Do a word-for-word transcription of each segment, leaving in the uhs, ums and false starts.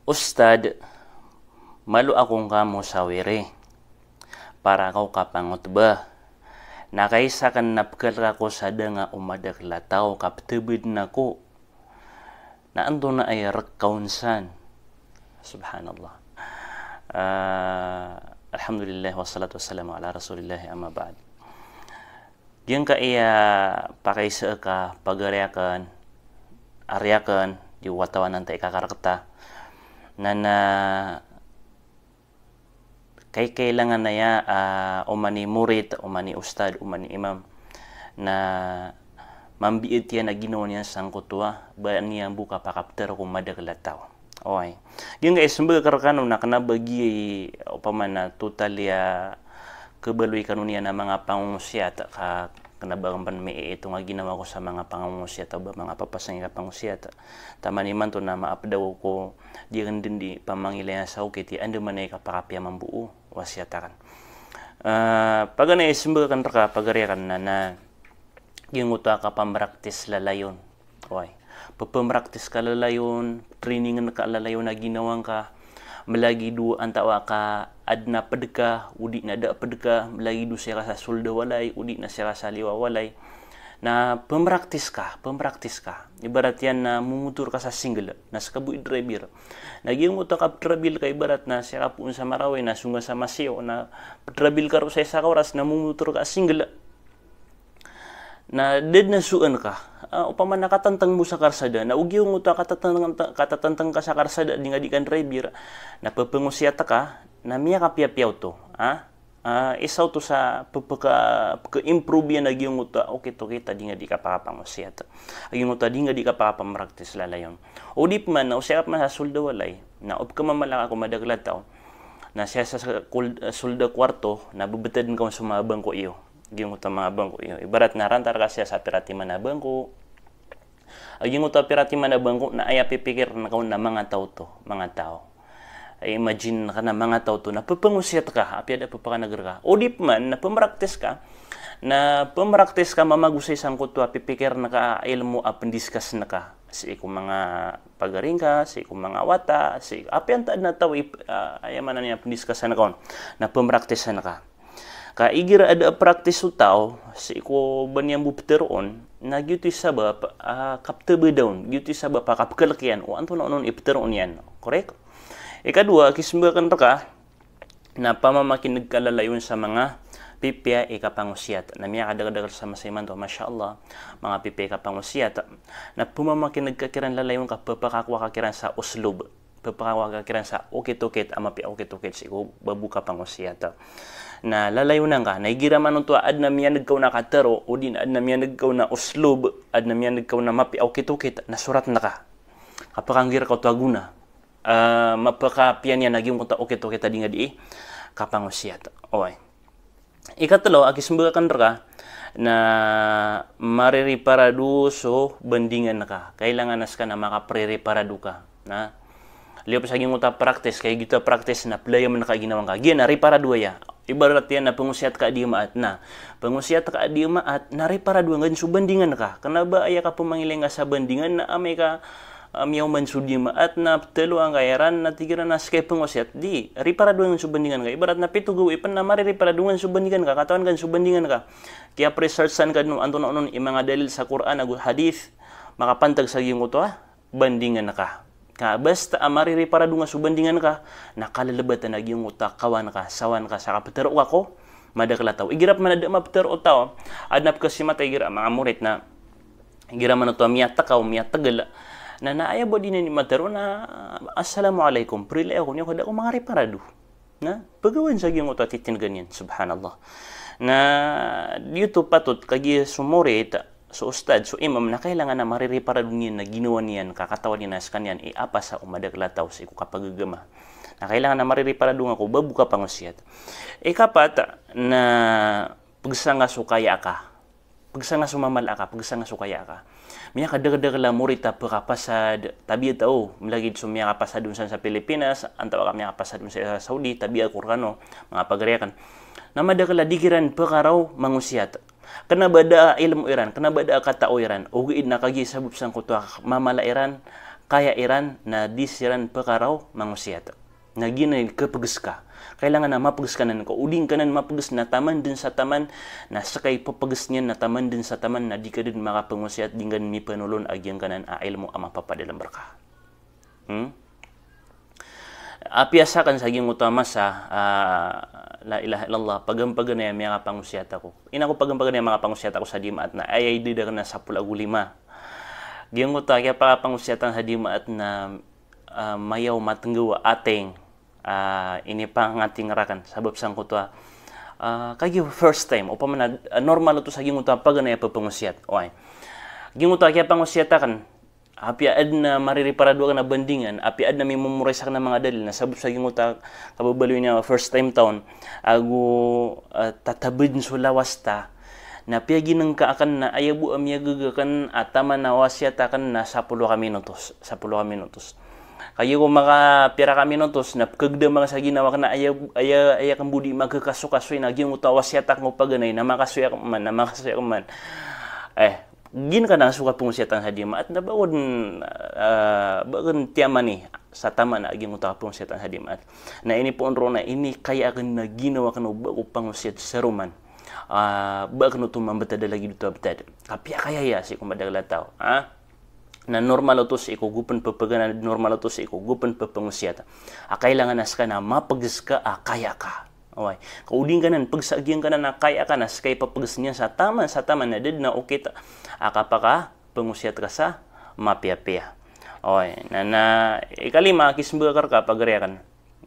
"Ustad, malo ako ngka mosawiri para ako kapangotba. Na kaisa aken na pekalek ako sa danga o madakel a taw ka petebeden ako. Na antonaa i rek ka on san?" Subhanallah. Ah, alhamdulillah, wassalatu wassalamu ala rasulillah, amma ba'd. Giyangkaya pakaisa ka, pagari aken, ari aken, di watawan anta i kakarekta. Na, na, kay kailangan aya, ah, oman i murid, oman i ustad, oman i imam, na mambiit iyan a ginawa niyan sangkoto a ba niyan bo kapakapetero ko madakel a taw. Oway. Giyangkaya sembag ka rekano na kena ba giya i, opama na, totally a kebaloy kano niyan a manga pangongosiyat, ka kena ba kempen mi itong a ginawa ko sa manga pangongosiyat o ba manga papasang i kapangosiyat. Taman imanto na maaped ako ko di aken den di pamangilaya sa okit i andamanaya i kapakapiya mambo o wasiyat aken. Eh, paganay sembag aken reka, pagari aken, na, na giyangkoto a kapamraktis lalayon. Oway. Pepemraktis ka lalayon, training ka lalayon a ginawa ngka. Melagid o antawaa ka aden a ped ka, o di na da ped ka, melagid o seka sa soled a walay, o di na seka sa liyo a walay. Na pemraktis ka, pemraktis ka. Ibarat iyan na momotor ka sa single, na seka bo i driver. Na giyangkoto a kapetrabil ka ibarat na seka poon sa Marawi, na songa sa Masiyo, na petrabil ka roo sa isa ka oras, na momotor ka single. Na da den a soan ka. Ah, opama na katantang bo sa karsada, na o giyangkoto a katatantang, katatantang ka sa karsada, di nga di ka driver, na pepengosiyat ka, na miyakapiyapiya oto. Ah, ah, isa oto sa pepeka-, peke-improve iyan a giyangkoto a okit-okit a di nga di kapakapangosiyat. A giyangkoto a di nga di kapakapamraktis lalayon. O di peman, na o seka peman sa soled a walay, na o pekemamala ka ko madakel a taw, na seka sa, sa kol-, soled a kuwarto, na bebetaden ka on so manga bangko iyo. Giyangkoto a manga bangko iyo. Ibarat na rantar ka seka sa pira timan a bangko. A giyangkoto a pira timan a bangko, na aya pipikiren ka on na manga taw oto, manga taw. Imagine ka na manga taw oto, na pepengosiyat ka, apiya da pepakanager ka. O di peman, na pemraktis ka, na pemraktis ka mamagosay sangkoto a pipikiren ka a ilmo a pendiscuss ka. Sii ko manga pagari ngka, sii ko manga wata, sii, apiya antaa den a taw i, ah, aya maana niyan pendiscuss ka on. Na pemraktis ka. Ka igira a da a praktis o taw, sii ko ba niyan bo peteroon, na giyoto i sabap a kapetebeda on, giyoto i sabap a kapekalek iyan o antonaa onon i peteroon iyan. Korek? Ikadowa, kisembag aken reka, na pamamakineg ka lalayon sa manga pipiya i kapangosiyat. Na miyakadakadakel sa masa imanto, masha Allah, manga pipiya i kapangosiyat. Na pamamakineg ka kiran lalayon ka pepakakowa ka kiran sa uslub. Pepakakowa ka kiran sa okit-okit, a mapiya okit-okit sii ko ba bo kapangosiyat. Na lalayonan ka, na igira man oto a aden a miyaneg ka on a katero, o di na aden a miyaneg ka on a uslub, aden a miyaneg ka on a mapiya okit-okit, na soraten ka. Kapekanggir ka oto a gona. Ah, mapekapiya niyan a giyangkoto a okit-okit a di nga di kapangosiyat. Oway. Ikatelo a kisembag aken reka, na maririparado so bandingan ka. Kailangan a seka na makapaririparado ka. Na, liyo pa sa giyangkoto a praktis, ka igira oto a praktis na pelayamen ka ginawa ngka. Giya na riparado aya. Ibarat iyan na pengosiyat ka a di maat na. Pengosiyat ka a di maat, na riparado angka den so bandingan ka. Kena ba aya kapemangilay ngka sa bandingan na amay ka, ah, miyaoma den so di maat na petelo angka iran na tig iran a seka i pengosiyat. Di, riparado angka den so bandingan ka. Ibarat na pito gawii pen na maririparado angka den so bandingan ka. Katawan angka den so bandingan ka. Kiyapresearchan ka den o antonaa onon i manga dalil sa Qur'an ago hadith. Makapantag sa giyangkoto a bandingan ka. Ka basta a maririparado angka so bandingan ka, na kalelebatan a giyangkoto a kawan ka, sawan ka sa kapetero ka ko madakel a taw. Igira peman a da mapetero o taw, aden a pekasimat a igira manga murid na, igira man oto a miyatekaw, miyategel. Na, na aya bo a di niyan matero na, "Assalamu alaikum, perilai ako, niyo ka da ako mangariparado." Na, pegawan sa giyangkoto a titindegen iyan, subhanallah. Na, giyoto patot, kagiya so murid, so ustad, so imam, na kailangan a maririparado niyan a ginawa niyan, ka katawan iyan a sekaniyan i apasa o madakel a taw sii ko kapagagama. Na kailangan a maririparado angka ko ba bo kapangosiyat. Ikapat, na pegesanga so kaya ka. Pegesanga so mamala ka, pegesanga so kaya ka. Miyakadakdakel a murid a pekapasad, tabiya tao, melagid so miyakapasad on san sa Pilipinas, antawaa ka miyakapasad on sa Saudi, tabiya ko rekano, manga pagari aken. Na madakel a di kiran pekaraw mangosiyat. Kena ba da a ilmo iran, kena ba da a katao iran, ogaid na kagiya sabap sangkoto a mamala iran, kaya iran na di siran pekaraw mangosiyat. Na giyanan i kapegesa ka. Kailangan a mapegesa ka nan ko, o di ngka nan mapegesa na taman den sa taman, na seka i pepegesa niyan na taman den sa taman, na di ka den makapangosiyat, di ngka den mipanolon a giyangkanan a ilmo a mapapadalem reka. Hmm? Apiya saken sa giyangkoto a masa, ah, la ilaha illallah, pagampaganay a miyakapangosiyat ako. Ino ko pagampaganay a miyakapangosiyat ako sa Jumaat na aya idadaken na sapolo ago lima. Giyangkoto a kiyapakapangosiyat aken sa Jumaat na, ah, mayaw matenggaw a ateng, ah, inipangating raken. Sabap sangkoto a, ah, kagiya first time, opama na, ah, normal oto sa giyangkoto a paganay a pepangosiyat. Oway. Giyangkoto a kiyapangosiyat aken, apiya aden a maririparado aken a bandingan, apiya aden a mimomoris aken a manga dalil, na sabap sa giyangkoto a kababaloy niyan a first time ta on, ago, ah, tatabed so lawas ta, na piyaginengka aken na aya bo a miyagaga aken a taman a wasiyat aken na sapolo ka minutos, sapolo ka minutos. Kagiya ko makapira ka minutos, na pekegedam aken sa ginawa aken na aya, aya, aya ken bo di makakasokasoy na giyangkoto a wasiyat aken ko paganay, na makasoy aken man, na makasoy aken man. Eh, Giyanan a so kapangosiyat aken sa Jumaat na ba ko den, ah, ba ko den tiyamani sa taman a giyangkoto a kapangosiyat aken sa Jumaat. Na inipoon roo na inikaya aken na ginawa aken o ba ko pangosiyat sa roman. Ah, ba aken oto mambetad a lagid oto a betad. Kapiya kaya iya sii ko madakel a taw, ah? Na normal oto sii ko gopen pepeganad, normal oto sii ko gopen pepangosiyat. A kailangan a seka na mapegesa ka a kaya ka. Oway. Ka o di ngka nan pegesa a giyangkanan a kaya ka na seka i pepegesa niyan sa taman, sa taman na da den a okit a kapakapangosiyat ka sa mapiyapiya. Oway. Na, na ikalima a kisembag akn rka pagari akn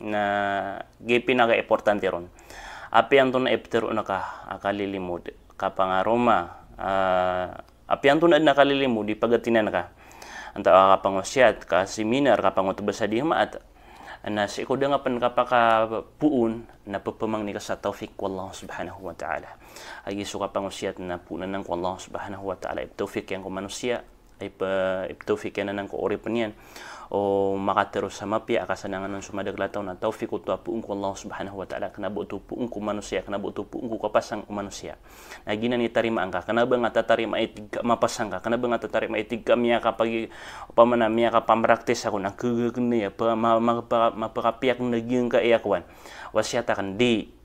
na giya i pinaka-importante ron. Apiya antonaa i ptharoon ka a kalilimod, kapangaroma, ah, apiya antonaa den a kalilimod i pagatinan ka. Antawaa ka kapangosiyat, ka seminar, kapangotba sa Jumaat. Na sii ko da nga pen kapakapoon, na pepamangni ka sa tawfik ko Allah subhanahu wa ta'ala. Agi so kapangosiyat na poon anan ko Allah subhanahu wa ta'ala. Iptawfik iyan ko manosiya, ip-, iptawfik iyan anan ko oripen iyan o makatharo sa mapiya a kasanangan on so madakel a taw, na tawfik oto a poon ko Allah subhanahu wa ta'ala, kena ba oto poon ko manosiya, kena ba oto poon ko kapasang o manosiya. Na giyanan i tarimaan ka, kena ba nga tatarimaa i tig ka mapasang ka, kena ba nga tatarimaa i tig ka miyakapagi-, opama na miyakapamraktis ako na kegegen iya, pa-, ma-, ma-, pa-, mapakapiya akn na giyangkaya kowan. Wasiyat akn, di.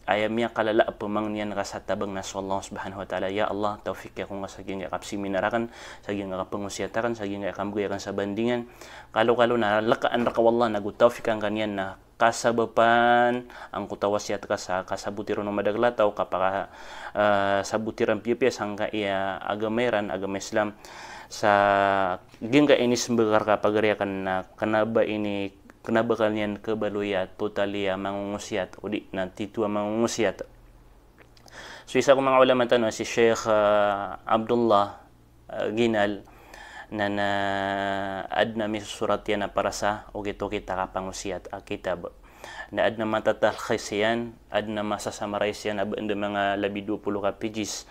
Aya miyakalala a pemangnin ka sa tabang na so Allah subhanahu wa ta'ala, ya Allah, tawfik ako nga sa giyangkaya kapseminar akn, sa giyangkaya kapangosiyat akn, sa giyangkaya kambegay akn sa bandingan. Kalokalo na lekaan rka o Allah, na go tawfikan ka niyan na kasabapan angkoto a wasiyat ka sa kasaboti ron o madakel a taw, kapaka, eh, saboti ran piyapiya sangkaya agama iran, agama Islam. Sa giyangkaya inisembag akn rka pagari akn na kena ba ini, kena ba ka niyan kebaloya totally a mangongosiyat, o di na tito a mangongosiyat. So isa ko manga ulama tano si Sheikh, eh, Abdullah ah, Ginal, na, na aden a misosorat iyan a para sa okit-okit a kapangosiyat a kitab. Na aden a matatalkhis iyan, aden a masasummarize iyan a ba anda manga labi dowa polo ka pages.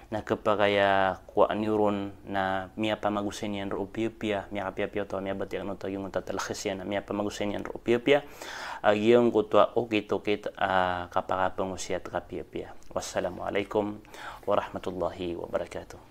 Na kepakay a kowaan iyo ron na miyapamagosay niyan roo piyapiya, miyakapiyapiya oto a miyabatiya akn oto a giyangkoto a talkhis iyan, na miyapamagosay niyan roo piyapiya a giyangkoto a okit-okit a kapakapangosiyat ka piyapiya. Wassalamu alaikum warahmatullahi wabarakatuh.